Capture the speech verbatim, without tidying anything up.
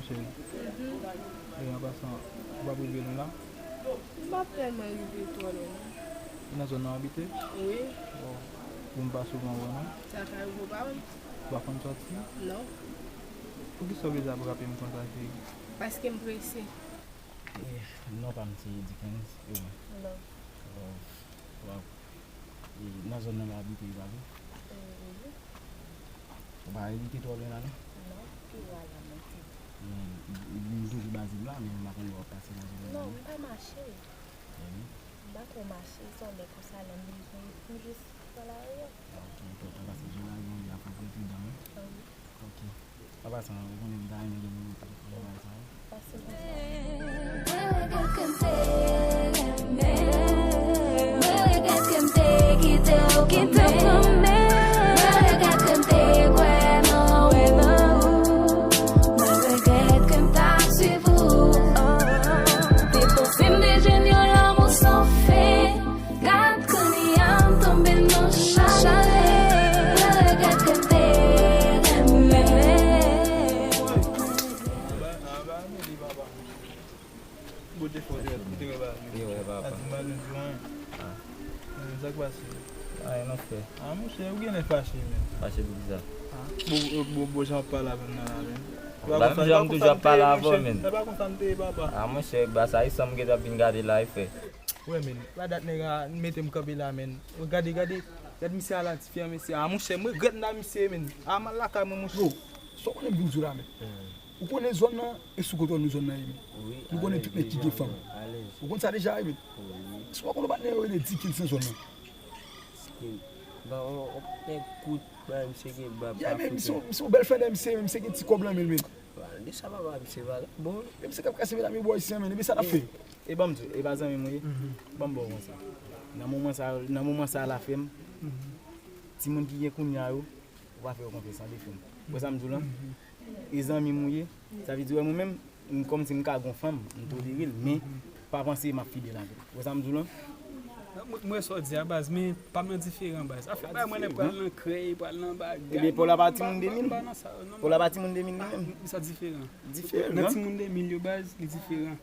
Cheri. Mhm. E an pasan, ou p ap rive lwen la? M p ap tèlman rive twò lwen, non. Ou nan zòn nan w abite? Wi. Bon, bon, m pa souvan wè w, non. Sa ka rive w pa wè m. Ou pa konn sòti? Non. Poukisa w bezwen ap rape m konsa, cheri? Paske m prese. Eh, non pa m se Dickens, e ou menm? Non. Oh, waw. E nan zòn nan w abite, e pa vre? Eh, wi. Ou pa abite twò lwen la, non? Non, pi lwen la, non. Men, m toujou Bazil la, men m pa konn lè w ap pase nan zòn nan, non. Non, m pa mache. Eh wi. M pa twò mache, se yon lè konsa, lè m bezwen, m jis pran lari a. Ah, ok, ok, ok, paske jou la, gen yon lè a fò w pridan, wi. Ah, wi. Ok. An pasan, ou konnen m ta renmen gen nimewo telefòn ou bay sa yo. Pase konsa. Mwen regrèt ke m te renmen. Mwen regrèt ke m te kite w pran men. Mwen regrèt ke m te kwè nan ou. Mwen regrèt ke m t ap swiv ou. Depi w fin m te jwenn yon lanmou san fen. Gad kounye a m tonbe nan chale. Mwen regrèt ke m te renmen. Anba, anba, anba, li papa. Bote fò, te wè, te wè, ba. Yo, wè, papa. A di m pa bezwen di w anyen. Ah. Eh, sa k pase? Anyen, non, frè. Ah, monchè, ou genlè fache, men. Fache pou kisa? Ah, bon, bon, bon, jan w ap pale avè m nan la, men. Ou pa konn sa, ou pa konn sa m te ye, monchè. Ou pa konn sa m te ye, papa. Ah, monchè, ba sa, e sa m gentan vin gade la, e frè. Wè, men, pa dat nèg la mete m kanpe la, men. Gade, gade, gade misye a la, diferan mesye. Ah, monchè, m regrèt m ta misye, men. Ah, m al lakay mwen, monchè. Yo, sa w konnen m vin di w la, men. Hmm. Ou konnen zòn nan, e sou kontwòl nou zòn nan ye, men. Wi, nou konnen tout nèg ki gen fanm. Ou konn sa deja, wi, men. Wi. Si w pa konn yon patnè yo rele Dickens nan zòn nan. Dickens. Ba, on, on nèg kout, ba, misye gen bab. Yeah, men, misye, misye yon bèl flannè, misye, misye gen ti kòb lan men l, men. Ba, de sa, papa, misye vagabon. Men misye k ap kase medam yo bò isi an, men, men sa l ap fè. E ban m di w, e pa zanmi m ou ye? Mhm. Ban m ba w konsa. Nan moman sa, nan moman sa la frè m, mhm, timoun ki gen kounye a yo, ou pa fè yo konfyans tande frè m. Ou wè sa m di w lan? Mhm. E zanmi m ou ye, sa vle di wè mwen menm, m kòmsi m ka gon fanm, m tolere l, men pa panse m ap fidèl avè l. Ou wè sa m di w lan? Mwen, mwen wè sa w di a baz, men pa m nan diferan baz. Afè pa mwen nan pral nan krèy, pral nan bagay. Ebyen, pa w la pa timoun de mil? Pa nan sa, non. Pa w la pa timoun de mil li menm? Sa diferan. Diferan. Nan timoun de mil yo baz, li diferan.